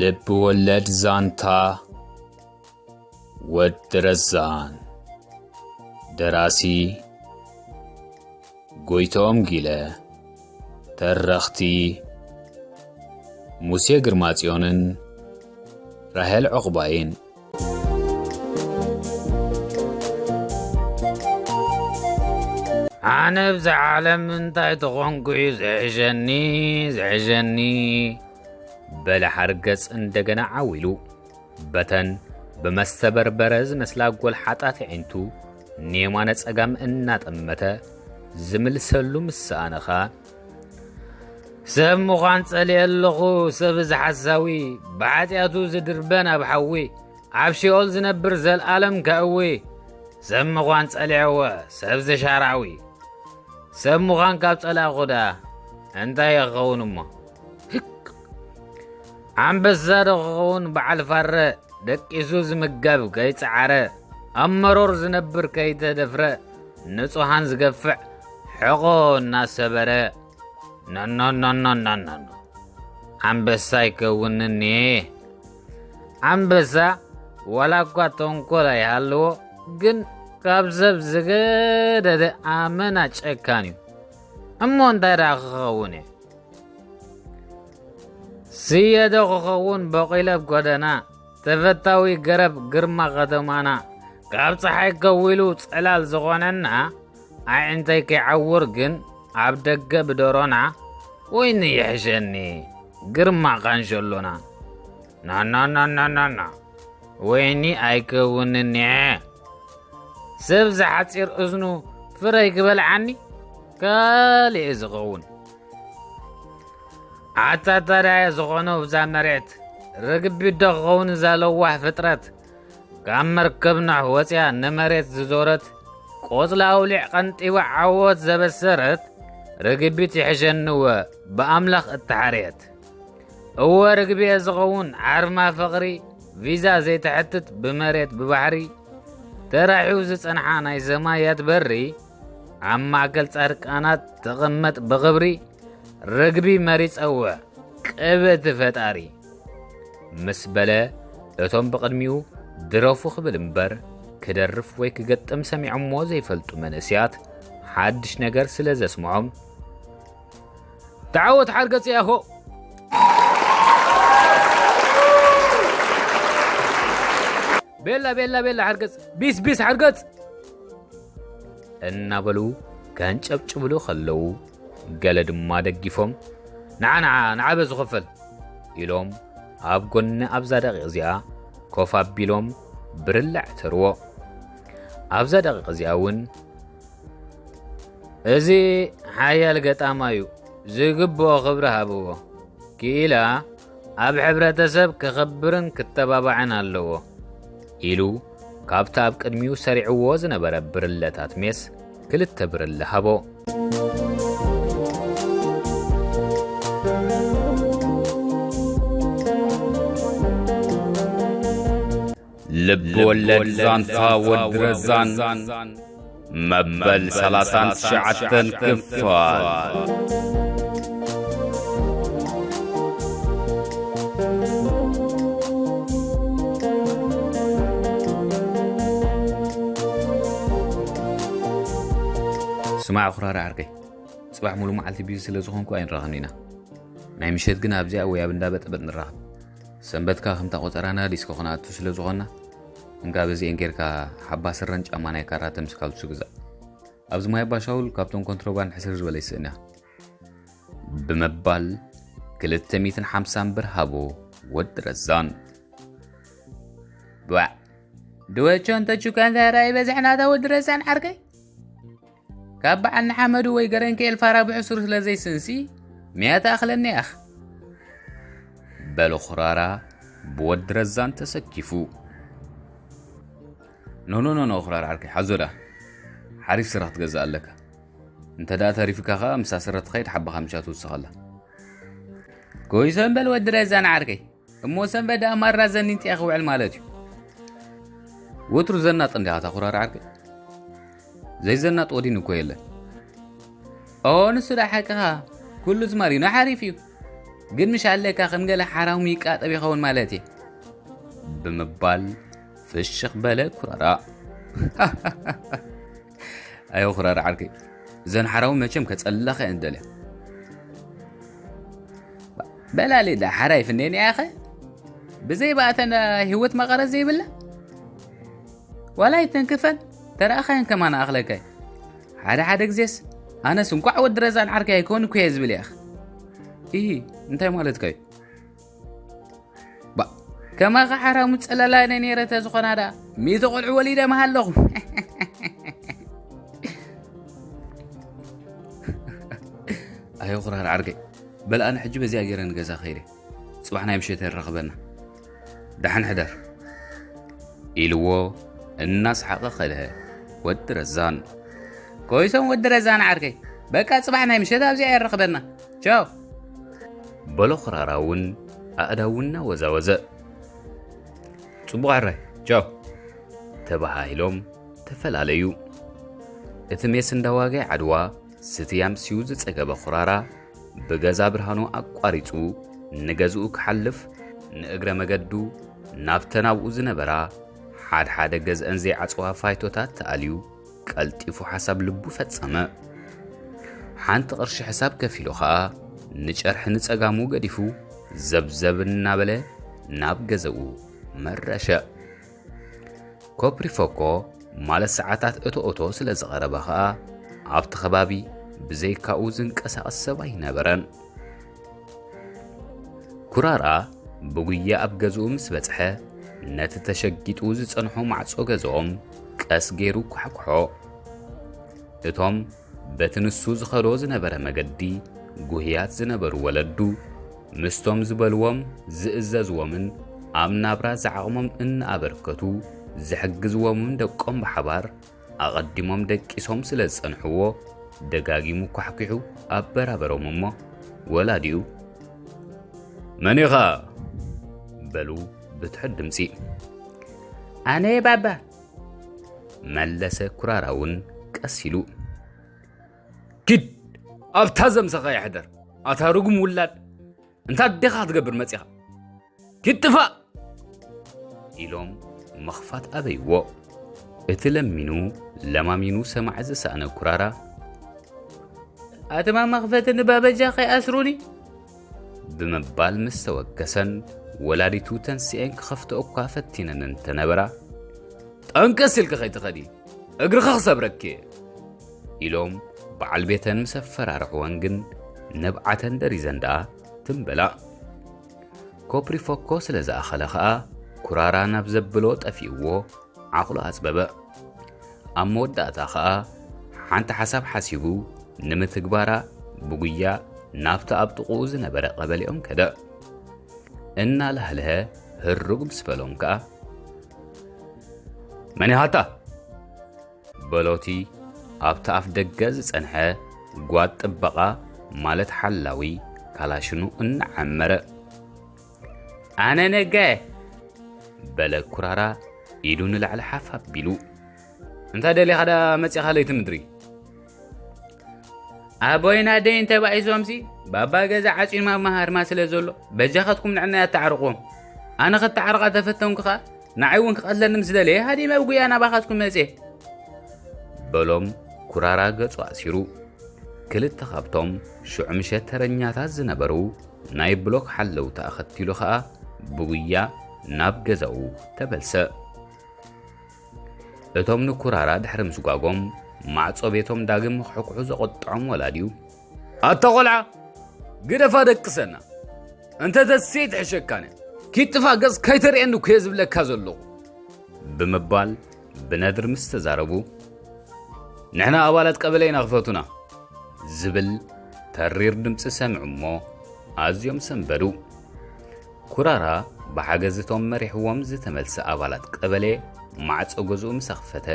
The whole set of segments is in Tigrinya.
ልብ ወለድ ዛንታ ወዲ ረዛን። ደራሲ ጎይትኦም ጊለ። ተረኽቲ ሙሴ ግርማጽዮንን ራሄል ዑቕባይን። ኣነ ብዛ ዓለም እንታይ ተኾንኩ እዩ ዝሕሸኒ፣ ዝሕሸኒ? በለ ሓርገጽ እንደገና ዓው ኢሉ። በተን ብመስተበርበረ ዝመስላ ጎልሓጣት ኣዒንቱ ንየማነ ጸጋም እናጠመተ ዝምልሰሉ ምስ ሰኣነ ኸኣ፣ ሰብ ምዃን ጸሊኤ ኣለኹ፣ ሰብ እዚ ሓሳዊ፣ ብሓጢኣቱ ዝድርበን ኣብ ሓዊ፣ ኣብ ሺኦል ዝነብር ዘልኣለም ከእዊ፣ ሰብ ምዃን ጸሊኤወ፣ ሰብ ዝሻራዊ። ሰብ ምዃን ካብ ጸላእኹ ደኣ እንታይ ይኸውን እሞ? ህክ! ኣንበሳ ዶ ክኸውን በዓል ፋረ፣ ደቂሱ ዝምገብ ከይጸዓረ፣ ኣብ መሮር ዝነብር ከይተደፍረ፣ ንጹሃን ዝገፍዕ ሕቖ እናሰበረ። ኖኖኖኖኖኖ። ኣንበሳ ኣይከውንን እየ። ኣንበሳ ዋላ እኳ ተንኮል ኣይሃልዎ፣ ግን ካብ ሰብ ዝገደደ ኣመና ጨካን እዩ። እሞ እንታይ ደኣ ክኸውን እየ? ስየ ዶ ክኸውን በቂለ ኣብ ጎደና፣ ተፈታዊ ገረብ ግርማ ከተማና፣ ካብ ጸሓይ ከዊሉ ጽላል ዝኾነና፣ ኣዒንተይ ከይዓውር ግን ኣብ ደገ ብደሮና፣ ወይኒ ይሕሸኒ ግርማ ካንሸሎና። ናናናናናና፣ ወይኒ ኣይከውንን እየ። ሰብ ዝሓጺር እዝኑ ፍረይ ክበልዓኒ፣ ካልእ እዩ ዝኸውን። ኣታ ታዲያ ዝኾኖ ብዛ መሬት፣ ርግቢት ዶ ክኸውን እዛ ለዋህ ፍጥረት? ካብ መርከብ ኖሕ ወፅያ ንመሬት ዝዞረት፣ ቆፅሊ ኣውሊዕ ቀንጢባ ዓወት ዘበሰረት፣ ርግቢት ይሕሸንወ ብኣምላኽ እተሓርየት። እወ ርግቢየ ዝኸውን ዓርማ ፍቕሪ፣ ቪዛ ዘይትሕትት ብመሬት ብባሕሪ፣ ተራሒው ዝጸንሓ ናይ ሰማያት በሪ፣ ኣብ ማእከል ጻድቃናት ትቕመጥ ብኽብሪ፣ ርግቢ መሪጸወ ቅብእቲ ፈጣሪ። ምስ በለ፣ እቶም ብቕድሚኡ ድረፉ ክብል እምበር፣ ክደርፍ ወይ ክገጥም ሰሚዖሞ ዘይፈልጡ መንእሰያት፣ ሓድሽ ነገር ስለ ዘስምዖም፣ ተዓወት ሓርገጽ ያሆ! ቤላ፣ ቤላ፣ ቤላ ሓርገጽ! ቢስ፣ ቢስ ሓርገጽ! እናበሉ ከንጨብጭብሉ ከለዉ፣ ገለ ድማ ደጊፎም፣ "ንዓ፣ ንዓ፣ ንዓ በዚ ክፈል!" ኢሎም ኣብ ጎኒ ኣብዛ ደቂቕ እዚኣ ኮፍ ኣቢሎም ብርለ ዓተርዎ። ኣብዛ ደቂቕ እዚኣ እውን፣ "እዚ ሓያል ገጣማይ እዩ፣ ዝግብኦ ክብሪ ሃብዎ። ክኢላ ኣብ ሕብረተሰብ ክኸብርን ክተባባዕን ኣለዎ" ኢሉ ካብቲ ኣብ ቅድሚኡ ሰሪዕዎ ዝነበረ ብርለታት ሜስ ክልተ ብርለ ሃቦ። ልብ ወለድ ዛንታ ወዲ ረዛን መበል ሰላሳን ትሽዓተን ክፋል። ስማዕ፣ ኩራራ ዓርከይ፣ ጽባሕ ሙሉ መዓልቲ ቢዚ ስለ ዝኾንኩ ኣይንራኸብን ኢና። ናይ ምሸት ግን ኣብዚኣ ወይ ኣብ እንዳ በጠበጥ ንራኸብ። ሰንበትካ ከምታ ቆጸራና ዲስኮ ክንኣቱ ስለ ዝኾንና፣ እንካ በዚኤን ጌርካ ሓባ ስረን ጫማ ናይ ካራተ ምስ ካልሱ ግዛእ። ኣብዚ ማይ ኣባ ሻውል ካብቶም ኮንትሮባንድ ሕስር ዝበለ ይስእን እያ። ብምባል ክልተ ሚእትን ሓምሳን ብር ሃቦ ወዲ ረዛን። ቧዕ! ድወቾ እንተ ቹካ እንዳራ ይበዝሕ ናታ ወዲ ረዛን ዓርከይ። ካብ በዓል ንሓመዱ ወይ ገረንከኤል ፋራ ብሕሱር ስለ ዘይስንሲ፣ ሚያ ትኣኽለኒ ያኽ። በለ ኹራራ ብወዲ ረዛን ተሰኪፉ። ኖ፣ ኖ፣ ኖ፣ ኖ፣ ኹራራ ዓርከይ፣ ሓዞ ደኣ። ሓሪፍ ስረ ክትገዝእ ኣለካ። እንተ ደኣ ተሪፍካ ኸኣ፣ ምሳ ስረ ትኸይድ፣ ሓባኻ ምሻ ትውስኸላ። ጎይሶ እምበል ወዲ ረዛን ዓርከይ። እሞ ሰንበት ደኣ ማራ ዘኒጥ እየ ክውዕል ማለት እዩ። ወትሩ ዘናጥ እንዲኻ እታ ኩራር ዓርከይ። ዘይዘናጥ ወዲን እኮ የለን። ኦ፣ ንሱ ደኣ ሓቅኻ። ኩሉ ዝማሪኖ ሓሪፍ እዩ። ግን ምሽ ኣለካ ከም ገለ ሓራሙ ይቃጠብ ይኸውን ማለት እየ ብምባል ፍሽኽ በለ ኩራራ። ኣዮ ኩራራ ዓርከይ፣ እዘን ሓራሙ መቸም ከጸልላኻ እየን ደልያ። በላሊ ዳ ሓራይ ፍኔን ያኸ ብዘይ ባእተን ህይወት መቐረት ዘይብላ ዋላ ይተንክፈን ተረኣኻየን ከማን ኣኽለካይ። ሓደ ሓደ ግዜስ ኣነስ እንኳዕ ወዲ ረዛን ዓርከይ ኣይኮን እኮ እየ ዝብል ያኽ። ኢሂ፣ እንታይ ማለትካ እዩ? ባ፣ ከማኻ ሓራሙ ጸላላ እነ ነይረ ተዝኾና ደኣ ሚእቲ ቆልዑ ወሊደ ምሃለኹ። ኣዮ ኩራር ዓርከይ፣ በል ኣነ ሕጂ በዚኣ ገይረ ንገዛ ከይደ፣ ጽባሕ ናይ ምሸት የራኽበና። ደሓን ሕደር ኢልዎ እናሰሓቐ ከድሀ ወዲ ረዛን። ኮይሶም ወዲ ረዛን ዓርከይ፣ በቃ ጽባሕ ናይ ምሸት ኣብዚኣ የራኽበና። ቻው በሎ። ኩራራ እውን ኣእዳዉ እናወዛወዘ ጽቡቕ ሕራይ ቻው ተባሃሂሎም ተፈላለዩ። እቲ ሜስ እንዳዋጋይ ዓድዋ ስትያም ስዩ ዝጸገበ ኩራራ ብገዛ ብርሃኑ ኣቋሪጹ ንገዝኡ ክሓልፍ ንእግረ መገዱ ናብተን ኣብኡ ዝነበራ ሓድሓደ ገዝአን ዘይዓጽዋ ፋይቶታት ተኣልዩ ቀልጢፉ ሓሳብ ልቡ ፈጸመ። ሓንቲ ቅርሺ ሕሳብ ከፊሉ ኸኣ ንጨርሒ ንጸጋሙ ገዲፉ ዘብዘብ እናበለ ናብ ገዘኡ መረሸ። ኮፕሪፎኮ ማለት ሰዓታት እቶ እቶ ስለ ዝቐረበ ኸኣ ኣብቲ ከባቢ ብዘይካኡ ዝንቀሳቐስ ሰብ ኣይነበረን። ኩራራ ብጉያ ኣብ ገዝኡ ምስ በጽሐ ነቲ ተሸጊጡ ዝጸንሖ ማዕጾ ገዝኦም ቀስ ገይሩ ኳሕኩሖ። እቶም በቲ ንሱ ዝኸዶ ዝነበረ መገዲ ጉህያት ዝነበሩ ወለዱ ምስቶም ዝበልዎም ዝእዘዝዎምን ኣብ ናብራ ዝዓቕሞም እናኣበርከቱ ዝሕግዝዎምን ደቆም ብሓባር ኣቐዲሞም ደቂሶም ስለ ዝጸንሕዎ ደጋጊሙ ኳሕኲሑ ኣበራበሮም እሞ ወላዲኡ መን ኢኻ በሉ ብትሑት ድምጺ። ኣነ ባባ መለሰ ኩራራ እውን ቀስ ኢሉ። ኪድ ኣብታ ዘምሰኻ ይሕደር ኣታ ርጉም ውላድ። እንታ ኣዴኻ ክትገብር መጺኻ ኪድ ጥፋእ ኢሎም ምኽፋት ኣበይዎ። እቲ ለሚኑ ለማሚኑ ሰማዒ ዝሰኣነ ኩራራ ኣቲ ማማ ክፈትኒ ባበጃ ከይኣስሩኒ ብምባል ምስ ተወከሰን ወላዲቱ ተንስኤን ክኸፍትኦ እኳ ፈቲነን እንተነበራ ጠንቀስ ኢልኪ ከይትኸዲ እግርኺ ክሰብረኪ እየ ኢሎም በዓል ቤተን ምስ ኣፈራርሕወን ግን ንብዓተን ደሪዘን ደኣ ትም በላ። ኮፕሪፎኮ ስለ ዝኣኸለ ኸኣ ኩራራ ናብ ዘብሎ ጠፊእዎ ዓቕሉ ኣጽበበ። ኣብ መወዳእታ ኸኣ ሓንቲ ሓሳብ ሓሲቡ ንምትግባራ ብጉያ ናብቲ ኣብ ጥቕኡ ዝነበረ ቀበሌኦም ከደ። እናላህልሀ ህሩግ ምስ በሎም ከኣ መን ኢኻ ኣታ በሎቲ ኣብቲ ኣፍ ደገ ዝጸንሐ ጓድ ጥበቓ ማለት ሓላዊ ካላሽኑ እናዓመረ ኣነ ነጋየ በለ ኩራራ ኢዱ ንላዕሊ ሓፍ ኣቢሉ እንታይ ደሊኻ ዳ መጺኻ ለይቲ ምድሪ ኣቦይን ኣደይን ተባኢሶምሲ ባባ ገዛ ዓጺኑ ማማ ሃርማ ስለ ዘሎ በጃኻትኩም ንዕናይ ኣተዓርቕዎም ኣነ ክተዓርቓ ተፈተንኩ ኸኣ ንዓይ እውን ክቐትለኒ ምስ ደለየ ሃዲመ ብጉያ ናባኻትኩም መጽየ በሎም ኩራራ ገጹ ኣእሲሩ ክልተ ካብቶም ሽዑ ምሸት ተረኛታት ዝነበሩ ናይ ብሎክ ሓለውቲ ኣኸቲሉ ኸኣ ብጉያ ናብ ገዛኡ ተመልሰ። እቶም ንኩራራ ድሕሪ ምስጓጎም ማዕጾ ቤቶም ዳግም ምኽሕኩሑ ዘቖጥዖም ወላዲኡ ኣታ ቖልዓ ግደፋ ደቅሰና እንተ ተስየ ትሕሸካነ ኪጥፋ ገጽ ከይተርእየኒ እኮ እየ ዝብለካ ዘለኹ ብምባል ብነድሪ ምስ ተዛረቡ ንሕና ኣባላት ቀበሌ ኢና ክፈቱና ዝብል ተሪር ድምፂ ሰምዑ እሞ ኣዝዮም ሰንበዱ። ኩራራ ብሓገዝቶም መሪሕዎም ዝተመልሰ ኣባላት ቀበሌ ማዕፆ ገዝኡ ምስ ኣኽፈተ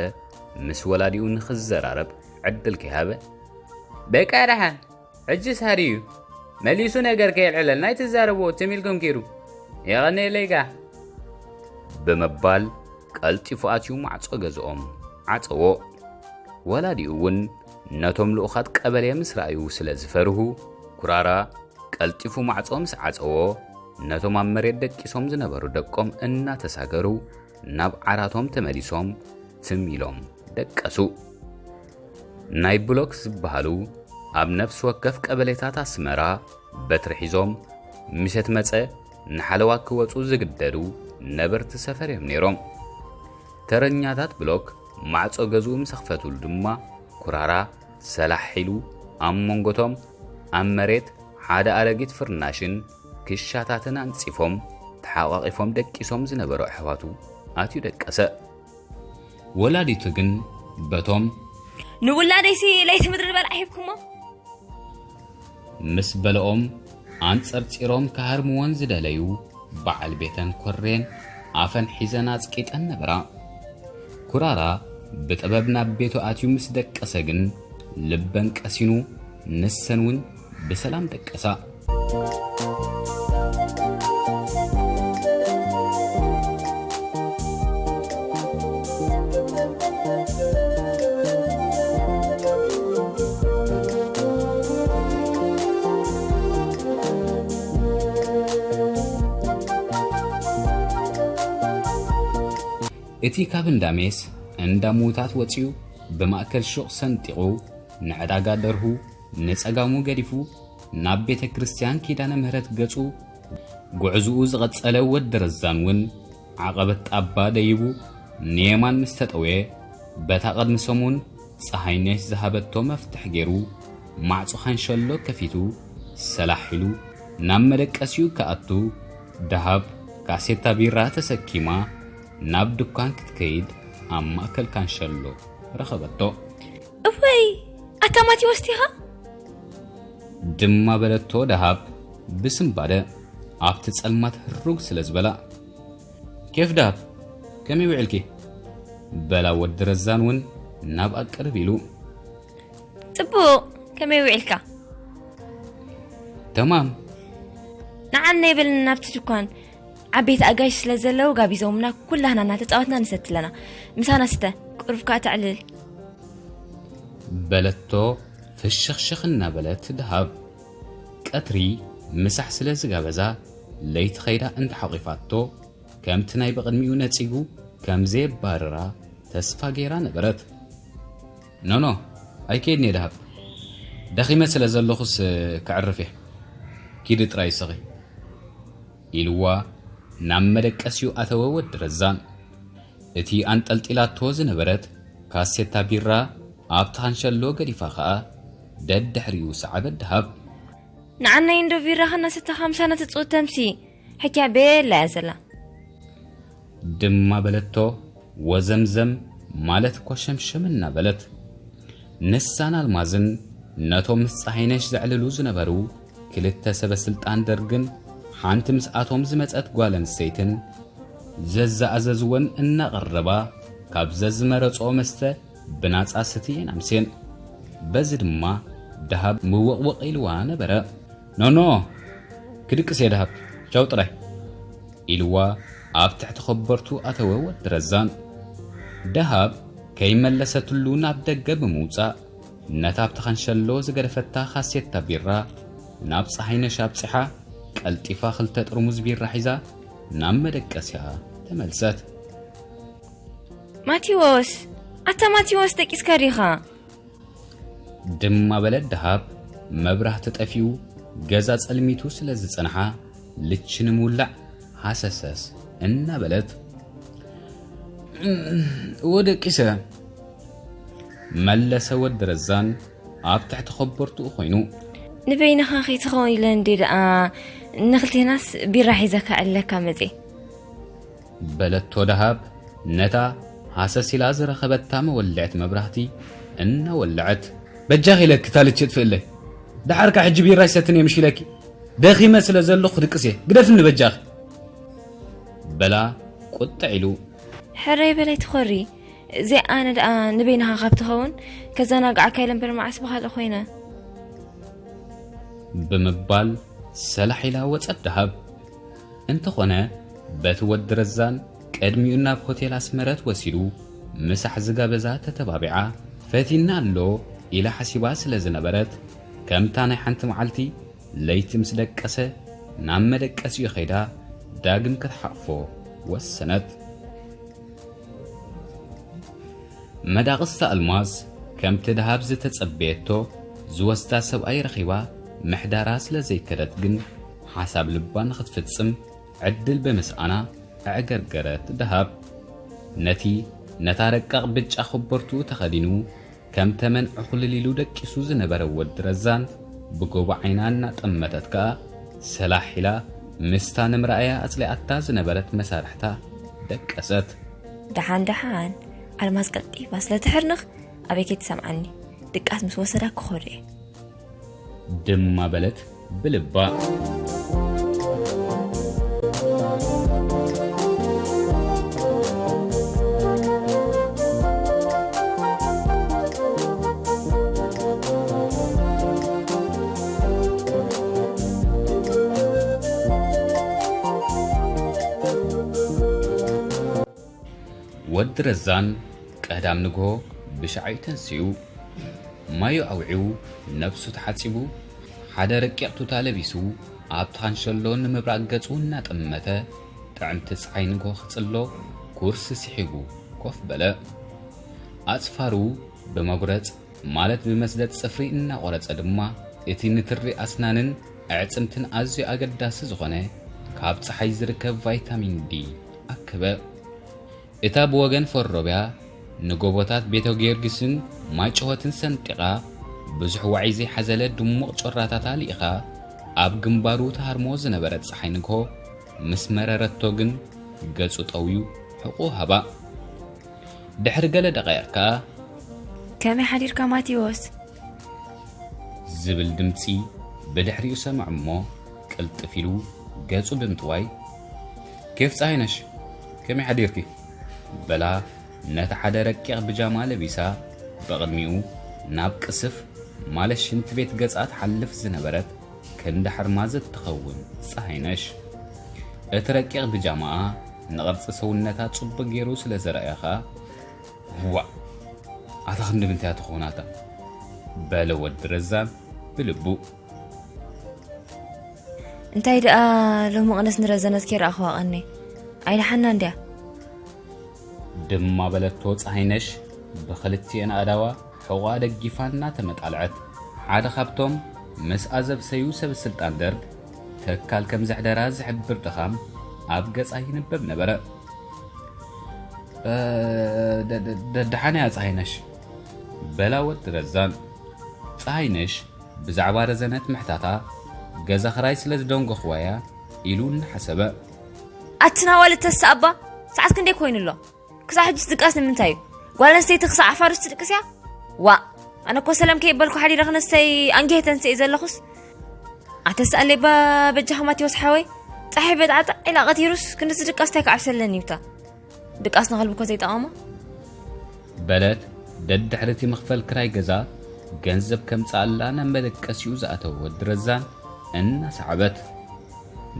ምስ ወላዲኡ ንኽዘራረብ ዕድል ከይሃበ በቃ ደሓን ሕጅስ ሃድዩ መሊሱ ነገር ከየልዕለልና ኣይትዛረብዎ ትም ኢልኩም ኪዱ የቐንየለይ ከኣ ብምባል ቀልጢፉ ኣትዩ ማዕጾ ገዝኦም ዓጸዎ። ወላዲኡ እውን ነቶም ልኡኻት ቀበሌ ምስ ረኣዩ ስለ ዝፈርሁ ኩራራ ቀልጢፉ ማዕጾ ምስ ዓጸዎ፣ ነቶም ኣብ መሬት ደቂሶም ዝነበሩ ደቆም እናተሳገሩ ናብ ዓራቶም ተመሊሶም ትም ኢሎም ደቀሱ። ናይ ብሎክ ዝበሃሉ ኣብ ነፍሲ ወከፍ ቀበሌታት ኣስመራ በትሪ ሒዞም ምሸት መጸ ንሓለዋ ክወጹ ዝግደዱ ነበርቲ ሰፈር እዮም ነይሮም። ተረኛታት ብሎክ ማዕጾ ገዝኡ ምስ ኣኽፈቱሉ ድማ ኩራራ ሰላሕ ኢሉ ኣብ መንጎቶም ኣብ መሬት ሓደ ኣረጊት ፍርናሽን ክሻታትን ኣንጺፎም ተሓቋቒፎም ደቂሶም ዝነበሩ ኣሕዋቱ ኣትዩ ደቀሰ። ወላዲቱ ግን በቶም ንውላደይሲ ለይቲ ምድሪ በልዓ ሂብኩሞ? ምስ በልኦም ኣንጸርጺሮም ክሃርምወን ዝደለዩ በዓል ቤተን ኮሬን ኣፈን ሒዘን ኣጽቂጠን ነበራ። ኩራራ ብጥበብ ናብ ቤቱ ኣትዩ ምስ ደቀሰ ግን ልበን ቀሲኑ ንሰን እውን ብሰላም ደቀሳ። እቲ ካብ እንዳ ሜስ እንዳ ምዉታት ወጺኡ ብማእከል ሹቕ ሰንጢቑ ንዕዳጋ ደርሁ ንጸጋሙ ገዲፉ ናብ ቤተ ክርስቲያን ኪዳነ ምህረት ገጹ ጉዕዝኡ ዝቐጸለ ወዲ ረዛን እውን ዓቐበት ጣባ ደይቡ ንየማን ምስ ተጠውየ፣ በታ ቅድሚ ሰሙን ጸሃይነሽ ዝሃበቶ መፍትሕ ገይሩ ማዕጾ ካንሸሎ ከፊቱ ሰላሕ ኢሉ ናብ መደቀሲኡ ክኣቱ፣ ደሃብ ካሴታ ቢራ ተሰኪማ ናብ ድኳን ክትከይድ ኣብ ማእከል ካንሸሎ ረኸበቶ። እወይ፣ ኣታ ማቴዎስ ዲኻ? ድማ በለቶ ደሃብ ብስንባደ ኣብቲ ጸልማት ህሩግ ስለ ዝበላ። ኬፍ ደሃብ፣ ከመይ ውዒልኪ? በላ ወዲ ረዛን እውን ናብኣ ቅርብ ኢሉ። ጽቡቕ፣ ከመይ ውዒልካ? ተማም። ንዓና ይበልና ናብቲ ድኳን፣ ዓበይቲ ኣጋይሽ ስለ ዘለዉ ጋቢዞምና ኩላህና እናተጻወትና ንሰቲ ኣለና። ምሳና ስተ፣ ቁሩብ ከኣ ተዕልል። በለቶ ፍሽኽሽኽ እናበለት ደሃብ። ቀትሪ ምሳሕ ስለ ዝጋበዛ ለይቲ ኸይዳ እንተሓቂፋቶ ከምቲ ናይ ብቕድሚኡ ነጺጉ ከም ዘየባርራ ተስፋ ገይራ ነበረት። ኖኖ፣ ኣይከይድን እየ ደሃብ። ደኺመ ስለ ዘለኹስ ክዕርፍ እየ። ኪዲ ጥራይ ስኺ። ኢልዋ ናብ መደቀሲኡ ኣተወ ወዲ ረዛን። እቲ ኣንጠልጢላቶ ዝነበረት ካሴታ ቢራ ኣብቲ ካንሸሎ ገዲፋ ኸኣ ደድሕሪኡ ሰዓበት ደሃብ። ንዓናይ እንዶ ቢራ ኸናሰተኻ ምሳና ትጽውት ተምሲ፣ ሕክያ ቤላ እያ ዘላ። ድማ በለቶ ወዘምዘም ማለት ኮሸምሸም እናበለት። ንሳን ኣልማዝን ነቶም ምስ ጸሃይነሽ ዘዕልሉ ዝነበሩ ክልተ ሰበ ስልጣን ደርግን ሓንቲ ምስኣቶም ዝመጸት ጓል ኣንስተይትን ዘዘኣዘዝወን እናቐረባ ካብ ዘዝመረጽኦ መስተ ብናጻ ስትየን ኣምስየን። በዚ ድማ ደሃብ ምውቕውቕ ኢልዋ ነበረ። ኖኖ፣ ክድቅስ እየ ደሃብ፣ ቻው ጥራይ። ኢልዋ ኣብ ትሕቲ ኸበርቱ ኣተወ ወዲ ረዛን። ደሃብ ከይመለሰትሉ ናብ ደገ ብምውጻእ፣ ነታ ኣብቲ ኻንሸሎ ዝገደፈታ ኻሴታ ቢራ ናብ ጸሃይነሽ ኣብጺሓ፣ ቀልጢፋ ኽልተ ጥርሙዝ ቢራ ሒዛ ናብ መደቀስያ ተመልሰት። ማቴዎስ፣ ኣታ ማቴዎስ ደቂስካ ዲኻ? ድማ በለት ደሃብ። መብራህቲ ጠፊኡ ገዛ ጸልሚቱ ስለ ዝጸንሓ ልቺ ንምውላዕ ሃሰሰስ እናበለት። እወ ደቂሰ፣ መለሰ ወዲ ረዛን ኣብ ትሕቲ ኸበርትኡ ኾይኑ። ንበይንኻ ከይትኸውን ኢለ እንዴ ደኣ ንኽልቴናስ ቢራ ሒዘካ ዕለካ መጼ። በለቶ ደሃብ ነታ ሃሰስ ኢላ ዝረኸበታ መወልዕት መብራህቲ እናወለዐት። በጃኺ ኢለኪ እታ ልቺ እጥፍእለይ። ደሓርካ ሕጂ ቢራ ይሰትን እየ ምሽ ኢለኪ። ደኺመ ስለ ዘለኹ ክድቅስ እየ። ግደፍኒ በጃኺ። በላ ቁጥዕ ኢሉ። ሕረይ በለይ ትኾሪ። እዚኣ ኣነ ደኣ ንበይንኻ ካብ ትኸውን ከዘናግዓካ ኢለ እምበር መዓስ ብኻልእ ኮይነ። ብምባል ሰላሕ ኢላ ወጸት ደሃብ። እንተኾነ በቲ ወዲ ረዛን ቅድሚኡ ናብ ሆቴል ኣስመረት ወሲዱ ምሳሕ ዝጋበዛ ተተባቢዓ ፈቲና ኣሎ ኢላ ሓሲባ ስለ ዝነበረት ከምታ ናይ ሓንቲ መዓልቲ ለይቲ ምስ ደቀሰ ናብ መደቀሲኡ ኸይዳ ዳግም ክትሓቕፎ ወሰነት። መዳቕስቲ ኣልማዝ ከምቲ ደሃብ ዝተጸበየቶ ዝወስዳ ሰብኣይ ረኺባ ምሕዳራ ስለ ዘይከደት ግን ሓሳብ ልባ ንኽትፍጽም ዕድል ብምስኣና ኣዕገርገረት ደሃብ። ነቲ ነታ ረቃቕ ብጫ ኮቦርትኡ ተኸዲኑ ከም ተመን ዕኹልል ኢሉ ደቂሱ ዝነበረ ወዲ ረዛን ብጎቦ ዓይና እናጠመተት ከኣ ሰላሕ ኢላ ምስታ ንምርኣያ ኣጽሊኣታ ዝነበረት መሳርሕታ ደቀሰት። ደሓን ደሓን ኣልማዝ ቀልጢፋ ስለ ትሕርንኽ ኣበይ ከይትሰምዓኒ ድቃስ ምስ ወሰዳ ክኸዶ እየ። ድማ በለት ብልባ። ወዲ ረዛን ቀዳም ንግሆ ብሻዕ እዩ ተንሲኡ። ማዩ ኣውዒኡ፣ ነብሱ ተሓጺቡ፣ ሓደ ረቂቕ ቱታ ለቢሱ፣ ኣብቲ ካንሸሎ ንምብራቕ ገጹ እናጠመተ፣ ጥዕምቲ ጸሓይ ንግሆ ክጽሎ ኩርሲ ስሒቡ ኮፍ በለ። ኣጽፋሩ ብመጉረጽ ማለት ብመስደድ ጽፍሪ እናቖረጸ ድማ፣ እቲ ንትሪ ኣስናንን ኣዕጽምትን ኣዝዩ ኣገዳሲ ዝኾነ ካብ ጸሓይ ዝርከብ ቫይታሚን ዲ ኣከበ። እታ ብወገን ፈሮብያ ንጎቦታት ቤተ ጊዮርጊስን ማይ ጭሆትን ሰንጢቓ፣ ብዙሕ ዋዒ ዘይሓዘለ ድሙቕ ጮራታታ ልኢኻ፣ ኣብ ግንባሩ ትሃርሞ ዝነበረት ጸሓይ ንግሆ ምስ መረረቶ ግን ገጹ ጠውዩ ሕቑ ሃባ። ድሕሪ ገለ ደቓይቕ ከኣ፣ ከመይ ሓዲርካ ማቴዎስ? ዝብል ድምጺ ብድሕሪኡ ሰምዕ እሞ፣ ቅልጥፍ ኢሉ ገጹ ብምጥዋይ፣ ኬፍ ጸሃይነሽ፣ ከመይ ሓዲርኪ? በላ ነቲ ሓደ ረቂቕ ብጃማ ለቢሳ፣ ብቕድሚኡ ናብ ቅስፍ ማለት ሽንቲ ቤት ገጻ ትሓልፍ ዝነበረት ክንዲ ሓርማዝ እትኸውን ጸሃይነሽ። እቲ ረቂቕ ብጃማኣ ንቕርጺ ሰውነታ ጽቡቕ ገይሩ ስለ ዘርኣያ ኸኣ፣ ዋእ፣ ኣታ ክንዲ ምንታይ እያ ትኸውን ኣታ? በለ ወዲ ረዛን ብልቡ። እንታይ ደኣ ሎሚ ቅነስ ንረዘነት ከይረኣኽዋ ቀኒ ኣይደሓና እንድያ። ድማ በለቶ ጸሃይነሽ ብኽልቲኤን ኣእዳዋ ሕቖኣ ደጊፋ እናተመጣልዐት። ሓደ ካብቶም ምስ ኣዘብሰዩ ሰብ ስልጣን ደርግ ተካል ከም ዘሕደራ ዝሕብር ድኻም ኣብ ገጻ ይንበብ ነበረ። "እ፣ ደ-፣ ደ-፣ ደ-፣ ደሓን እያ ጸሃይነሽ?" በላ ወዲ ረዛን። ጸሃይነሽ ብዛዕባ ረዘነት ምሕታታ፣ "ገዛ ክራይ ስለ ዝደንጎኽዋ እያ" ኢሉ እናሓሰበ። ኣቲ ናዋል እተስእ ኣባ፣ ሰዓት ክንደይ ኮይኑ ኣሎ? ክሳዕ ሕጂስ ድቃስ ንምንታይ እዩ? ጓል ኣንስተይቲ ክሳዕ ዓፋርስ ትድቅስ እያ? ዋእ፣ ኣነ እኮ ሰላም ከይበልኩ ሓዲረ ክነሰይ ኣንጊሀ ተንስኤ ዘለኹስ። ኣተስኣለይ ባ በጃኻ ማቴዎስ ሓወይ፣ ጸሓይ በጣዕጣዕ ኢላ ቀቲሩስ ክንድዚ ድቃስ እንታይ ክዓብሰለኒ እዩታ? ድቃስ ንኸልቢ እኮ ዘይጠቐሞ። በለት ደድሕሪ እቲ መኽፈል ክራይ ገዛ ገንዘብ ከምጽኣላ ናብ መደቀሲኡ ዝኣተወ ወዲ ረዛን እናሰዓበት።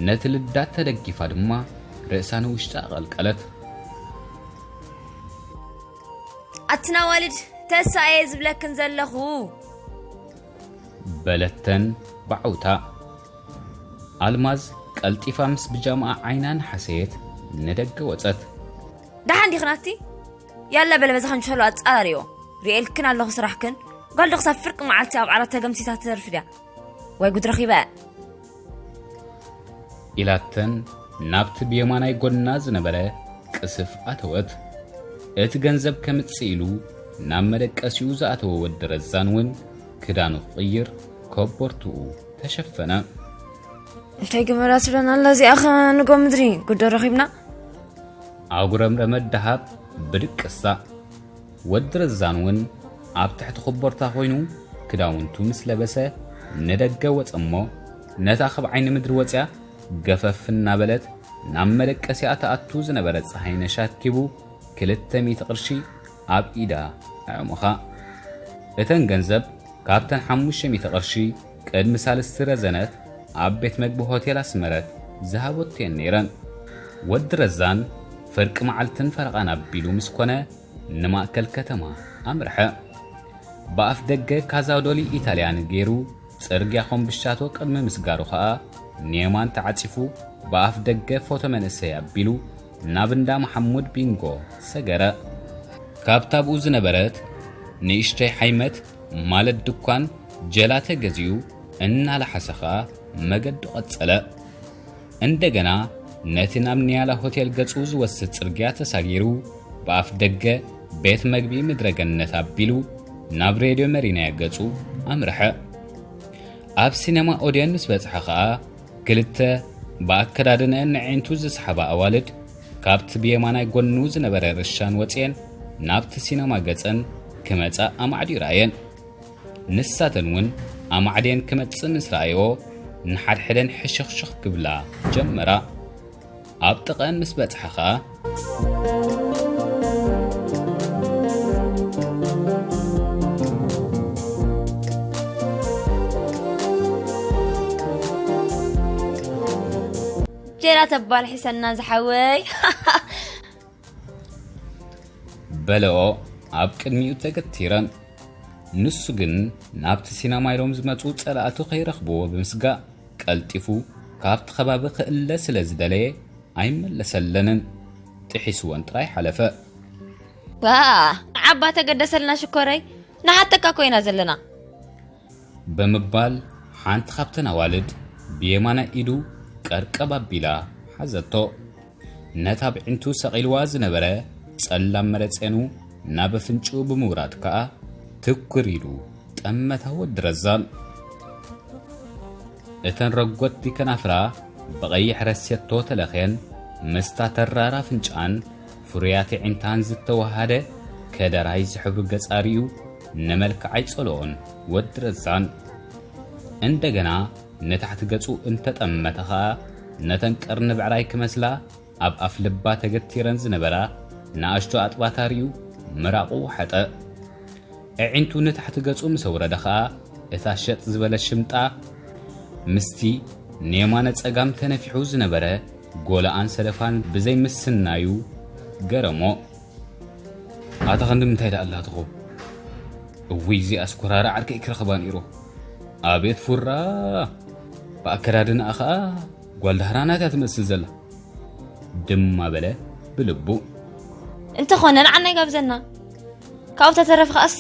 ነቲ ልዳት ተደጊፋ ድማ ርእሳ ንውሽጢ ኣቐልቀለት። ኣትን ኣዋልድ ተሳእየ ዝብለክን ዘለኹ። በለተን ብዓውታ። ኣልማዝ ቀልጢፋ ምስ ብጃማኣ ዓይና እናሓሰየት ንደገ ወጸት። ደሓን ዲኽናቲ? ያላ በለ በዛ ኸንሸሎ ኣጻራሪዮ። ሪኤልክን ኣለኹ ስራሕክን። ጓል ዶ ክሳብ ፍርቂ መዓልቲ ኣብ ዓራት ተገምሲሳ ትተርፍ ድያ? ወይ ጉድ ረኺበ። ኢላተን ናብቲ ብየማናይ ጎና ዝነበረ ቅስፍ ኣተወት። እቲ ገንዘብ ከምጽእ ኢሉ ናብ መደቀሲኡ ዝኣተወ ወዲ ረዛን እውን ክዳኑ ክቕይር ኮቦርትኡ ተሸፈነ። እንታይ ግበራ ትብለና ኣላ እዚኣ ኸ ንጎ ምድሪ ጉዶ ረኺብና? ኣጉረምረመት ደሃብ ብድቅሳ። ወዲ ረዛን እውን ኣብ ትሕቲ ኮቦርታ ኮይኑ ክዳውንቱ ምስ ለበሰ ንደገ ወጸ እሞ፣ ነታ ካብ ዓይኒ ምድሪ ወጽያ ገፈፍ እናበለት ናብ መደቀሲኣ ትኣቱ ዝነበረት ጸሃይነሽ ኣኪቡ ክልተ ሚእቲ ቅርሺ ኣብ ኢዳ ኣዕሙኻ። እተን ገንዘብ ካብተን ሓሙሽተ ሚእቲ ቅርሺ ቅድሚ ሳልስቲ ረዘነት ኣብ ቤት መግቢ ሆቴል ኣስመረት ዝሃበቶ እየን ነይረን። ወዲ ረዛን ፍርቂ መዓልትን ፈረቓን ኣቢሉ ምስ ኮነ ንማእከል ከተማ ኣምርሐ። ብኣፍ ደገ ካዛዶሊ ኢታልያን ገይሩ ጽርግያ ኮምብሻቶ ቅድሚ ምስጋሩ ኸኣ ኔማን ተዓጺፉ ብኣፍ ደገ ፎቶ መንእሰይ ኣቢሉ ናብ እንዳ መሓሙድ ቢንጎ ሰገረ። ካብታ ብኡ ዝነበረት ንእሽተይ ሓይመት ማለት ድኳን ጀላተ ገዚኡ እናለሓሰ ኸኣ መገዱ ቀጸለ። እንደገና ነቲ ናብ ኒያላ ሆቴል ገጹ ዝወስድ ጽርግያ ተሳጊሩ ብኣፍ ደገ ቤት መግቢ ምድረ ገነት ኣቢሉ ናብ ሬድዮ መሪናያ ገጹ ኣምርሐ። ኣብ ሲነማ ኦድዮን ምስ በጽሐ ኸኣ ክልተ ብኣከዳድነአን ንዕንቱ ዝሰሓባ ኣዋልድ ካብቲ ብየማናይ ጎኑ ዝነበረ ርሻን ወጽኤን ናብቲ ሲነማ ገጸን ክመጻ ኣማዕድዩ ረኣየን። ንሳተን እውን ኣማዕድየን ክመጽእ ምስ ረኣዮ ንሓድሕደን ሕሽኽሽኽ ክብላ ጀመራ። ኣብ ጥቐን ምስ በጽሐ ኸኣ ጀላ ተባል ሒሰና ዝሓወይ። በለኦ ኣብ ቅድሚኡ ተገቲረን። ንሱ ግን ናብቲ ሲነማ ኢሎም ዝመጹ ጸላእቱ ከይረኽብዎ ብምስጋእ ቀልጢፉ ካብቲ ከባቢ ክእለ ስለ ዝደለየ ኣይመለሰለንን። ጥሒስወን ጥራይ ሓለፈ። ዋ ዓባ ተገደሰልና ሽኮረይ፣ ንሓተካ ኮይና ዘለና። ብምባል ሓንቲ ካብተን ኣዋልድ ብየማናይ ኢዱ ቀርቀብ ኣቢላ ሓዘቶ። ነታ ብዕንቱ ሰቒልዋ ዝነበረ ጸላም መረጼኑ ናብ ኣፍንጭኡ ብምውራድ ከኣ ትኩር ኢሉ ጠመታ ወዲ ረዛን። እተን ረጎድቲ ከናፍራ ብቐይሕ ረሴቶ ተለኽየን ምስታ ተራር ኣፍንጭኣን ፍሩያት ኣዒንታን ዝተወሃደ ከደራይ ዝሕብሩ ገጻ ርእዩ ንመልክዓ ኣይጸልኦን ወዲ ረዛን። እንደገና ንታሕቲ ገጹ እንተጠመተ ኸኣ ነተን ቀርኒ ብዕራይ ክመስላ ኣብ ኣፍ ልባ ተገቲረን ዝነበራ ንኣሽቱ ኣጥባታ ርእዩ ምራቑ ወሓጠ። ኣዒንቱ ንታሕቲ ገጹ ምስ ኣውረደ ኸኣ እታ ሸጥ ዝበለት ሽምጣ ምስቲ ንየማነ ጸጋም ተነፊሑ ዝነበረ ጎላኣን ሰለፋን ብዘይ ምስናዩ ገረሞ። ኣታ ክንዲ ምንታይ ደኣ ኣላ ትኾ? እውይ እዚኣ ስኮራራ ዓርከይ ክረኽባ ነይሩ። ኣቤት ፉራ! ብኣከዳድናኣ ኸኣ ጓል ዳህራናት እያ ትመስል ዘላ። ድማ በለ ብልቡ። እንተኾነ ንዓና ይጋብዘና። ካብኡ ተተረፈ ከኣስ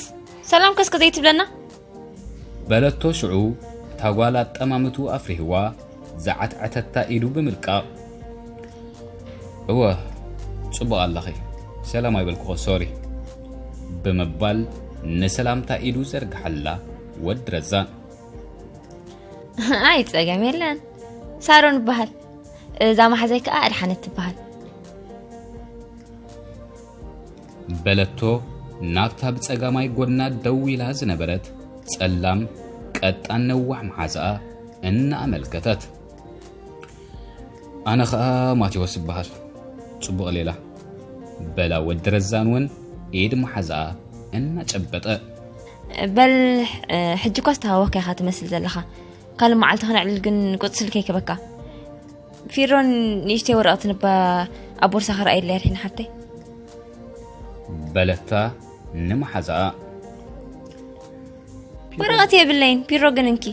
ሰላም ከስከ ዘይትብለና? በለቶ ሽዑ እታ ጓል ኣጠማምትኡ ኣፍሪህዋ ዝዓትዐተታ ኢዱ ብምልቃቕ። እወ ጽቡቕ ኣለኺ፣ ሰላም ኣይበልኩኸ ሶሪ ብምባል ንሰላምታ ኢዱ ዘርግሓላ ወዲ ረዛን። ኣይ ጸገም የለን፣ ሳሮን እበሃል። እዛ መሓዛይ ከኣ ኣድሓነት ትበሃል። በለቶ ናብታ ብጸጋማይ ጎድና ደው ኢላ ዝነበረት ጸላም ቀጣን ነዋሕ መሓዛኣ እናኣመልከተት። ኣነ ኸኣ ማቴዎስ እበሃል። ጽቡቕ ሌላ በላ ወዲ ረዛን እውን ኢድ መሓዛኣ እናጨበጠ። በል ሕጂ እኳ ዝተሃወካ ኢኻ ትመስል ዘለኻ። ካልእ መዓልቲ ክነዕልል ግን ቁጽሪ ስልከይ ክበካ። ፊሮን ንእሽተይ ወረቐት ንባ ኣብ ቦርሳ ክረኣየለይ ኣድሒን ሓብተይ። በለታ ንመሓዛኣ። ወረቐት የብለይን፣ ፒሮ ግን እንኪ።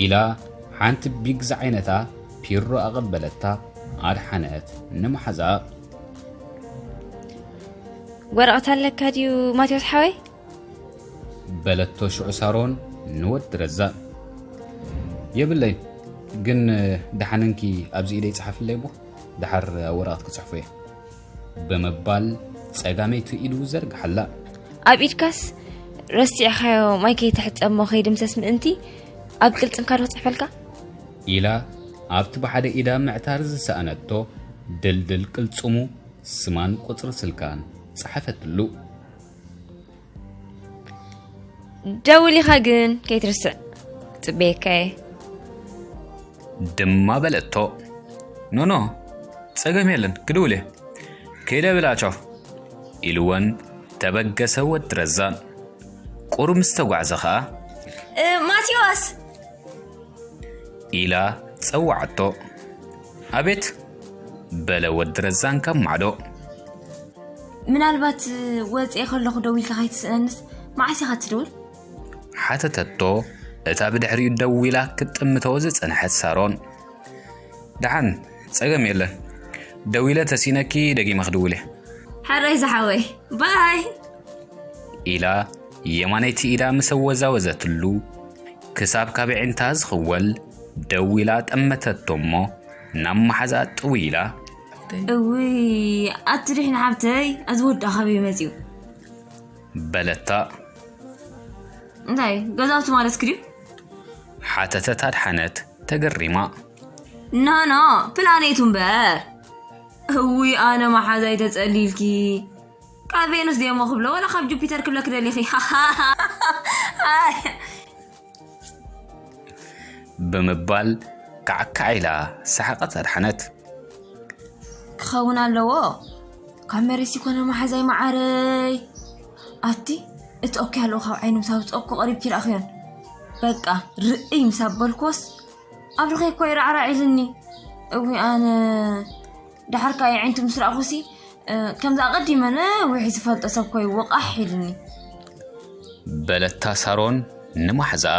ኢላ ሓንቲ ቢግ ዝዓይነታ ፒሮ ኣቐበለታ ኣድሓነት ንመሓዛኣ። ወረቐት ኣለካ ድዩ ማቴዎስ ሓወይ? በለቶ ሽዑ ሳሮን ንወዲ ረዛን። የብለይን፣ ግን ደሓንንኪ ኣብዚ ኢደይ ጸሓፍለይ እሞ ደሓር ኣብ ወረቐት ክጽሕፎ እየ ብምባል ጸጋመይቲ ኢዱ ዘርግሓላ። ኣብ ኢድካስ ረሲዕኻዮ ማይ ከይትሕጸ እሞ ከይድምሰስ ምእንቲ ኣብ ቅልጽምካ ዶ ክጽሕፈልካ? ኢላ ኣብቲ ብሓደ ኢዳ ምዕታር ዝሰኣነቶ ድልድል ቅልጽሙ ስማን ቁጽሪ ስልካን ጸሓፈትሉ። ደውሊኻ ግን ከይትርስዕ ጽበየካየ። ድማ በለቶ። ኖኖ ጸገም የለን ክድውል እየ። ከይደ ብላ ቻው ኢልወን ተበገሰ ወዲ ረዛን። ቁሩብ ምስ ተጓዕዘ ኸኣ ማቴዎስ ኢላ ጸዋዓቶ። ኣቤት በለ ወዲ ረዛን ካብ ማዕዶ። ምናልባት ወፅኤ ከለኹ ደዊልካ ከይትስእነንስ መዓስ ኢኻ ትድውል? ሓተተቶ እታ ብድሕሪኡ ደው ኢላ ክትጥምቶ ዝጸንሐት ሳሮን። ደሓን፣ ጸገም የለን። ደዊለ ተሲነኪ ደጊመ ክድውል እየ። ሕራይ ዝሓወይ፣ ባይ። ኢላ የማነይቲ ኢዳ ምስ ኣወዛወዘትሉ፣ ክሳብ ካብ ኣዒንታ ዝኽወል ደው ኢላ ጠመተቶ እሞ ናብ መሓዛኣ ጥውይ ኢላ። እውይ፣ ኣቲ ድሕን ሓብተይ፣ እዚ ወዳ ካበይ መጺኡ? በለታ። እንታይ፣ ገዛውቲ ማለትኪ ድዩ? ሓተተት ኣድሓነት ተገሪማ። ኖ፣ ኖ፣ ፕላኔቱ እምበር። እውይ፣ ኣነ መሓዛይ ተጸሊልኪ። ካብ ቬኑስ ድየሞ ክብሎ፣ ወላ ካብ ጁፒተር ክብለኪ ደሊኺ? ኣይ። ብምባል ካዕካዕ ኢላ ሰሓቐት ኣድሓነት። ክኸውን ኣለዎ። ካብ መሬት ሲኮነ መሓዛይ መዓረይ። ኣቲ፣ እቲ ኦኬ ኣለዎ ካብ ዓይኑ ምስ ኣውፅኦ እኮ ቀሪብኪ ረኣኽዮን። በቃ፣ ርእይ ምስ ኣበልክዎስ፣ ኣብ ርኸይ እኮ ይራዕራዕ ኢልኒ። እዊ ኣነ፣ ደሓር ከኣ የዒንቱ ምስ ረኣኹሲ፣ እ፣ ከምዚ ኣቐዲመ ነዊሕ ዝፈልጦ ሰብ ኮይ ወቓሕ ኢልኒ። በለታ ሳሮን ንማሕዛኣ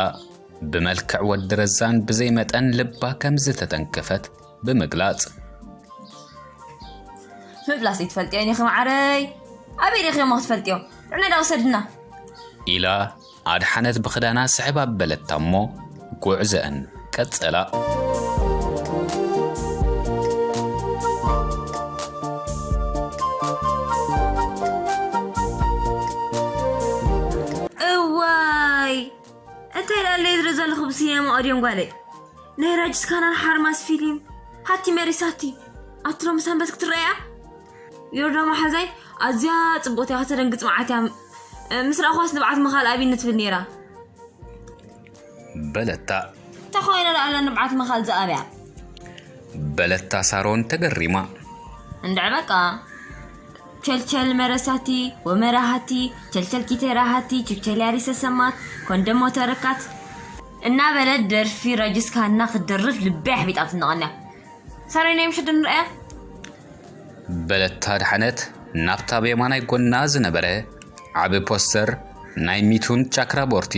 ብመልክዕ ወዲ ረዛን ብዘይ መጠን ልባ ከም ዝተተንከፈት ብምግላጽ። ምብላስ ይትፈልጥዮ ኢኺ መዓረይ። ኣበይ ዲኺ እሞ ክትፈልጥዮ? ርዕነ ዳ ውሰድና። ኢላ ኣድሓነት ብኽዳና ስሕብ ኣበለታ እሞ ጉዕዘአን ቀጸላ። እዋይ፣ እንታይ ደኣ ለይዝሪ ዘለኹ ብሲኔማ ኦድዮን ጓለይ? ናይ ራጅስ ካናል ሓርማስ ፊልም፣ ሃቲ መሪሳቲ፣ ኣትሎ ምሳንበት ክትረኣያ? ዮርዳኖ ሓዛይ፣ ኣዝያ ጽብቕቲ እያ፣ ከተደንግጽ መዓት እያ። እ፣ ምስ ረኣኹዋስ ንብዓት ምኻል ኣብይኒ ትብል ነይራ። በለታ። ተኾይነ ደኣ ንብዓት ምኻል ዝኣብያ። በለታ ሳሮን ተገሪማ። እንድዕ በቃ። ቸልቸል መረሳቲ፣ ወመራሃቲ፣ ቸልቸል ኪቴራሃቲ፣ ችብቸል ያሪሰ ሰማት፣ ኮንደሞ ተረካት እናበለት ደርፊ ረጅስ ካና ክትደርፍ ልበይ ኣሕቢጣ ትንቐንያ። ሳሮይ ናይ ምሸት ዶ ንርኣያ? በለታ ኣድሓነት ናብታ ብየማናይ ጎና ዝነበረ ዓቢ ፖስተር ናይ ሚቱን ቻክራቦርቲ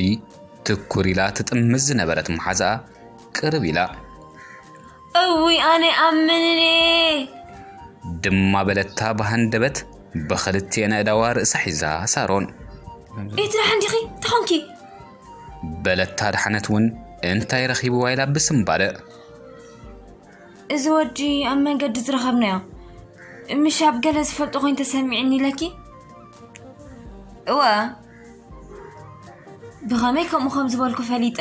ትኩር ኢላ ትጥምት ዝነበረት መሓዛኣ ቅርብ ኢላ። እውይ ኣነ ኣምንኔ። ድማ በለታ ብሃንደበት ብኽልቲኤን ኣእዳዋ ርእሳ ሒዛ ሳሮን። ኤትራሕ እንዲኺ ተኾንኪ? በለታ ኣድሓነት እውን እንታይ ረኺብዋ ኢላ ብስምባደ። እዚ ወዲ ኣብ መንገዲ ዝረኸብናዮ፣ ምሽ ኣብ ገለ ዝፈልጦ ኮይኑ ተሰሚዕኒ ኢለኪ? እወ። ብኸመይ ከምኡ ከም ዝበልኩ ፈሊጠ?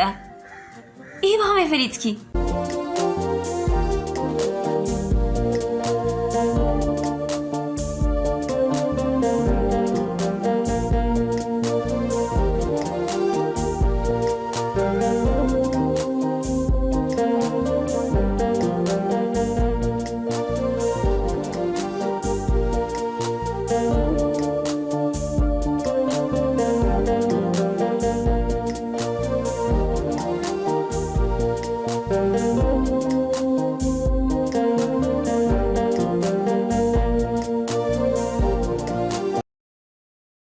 ኢሂ፣ ብኸመይ ፈሊጥኪ?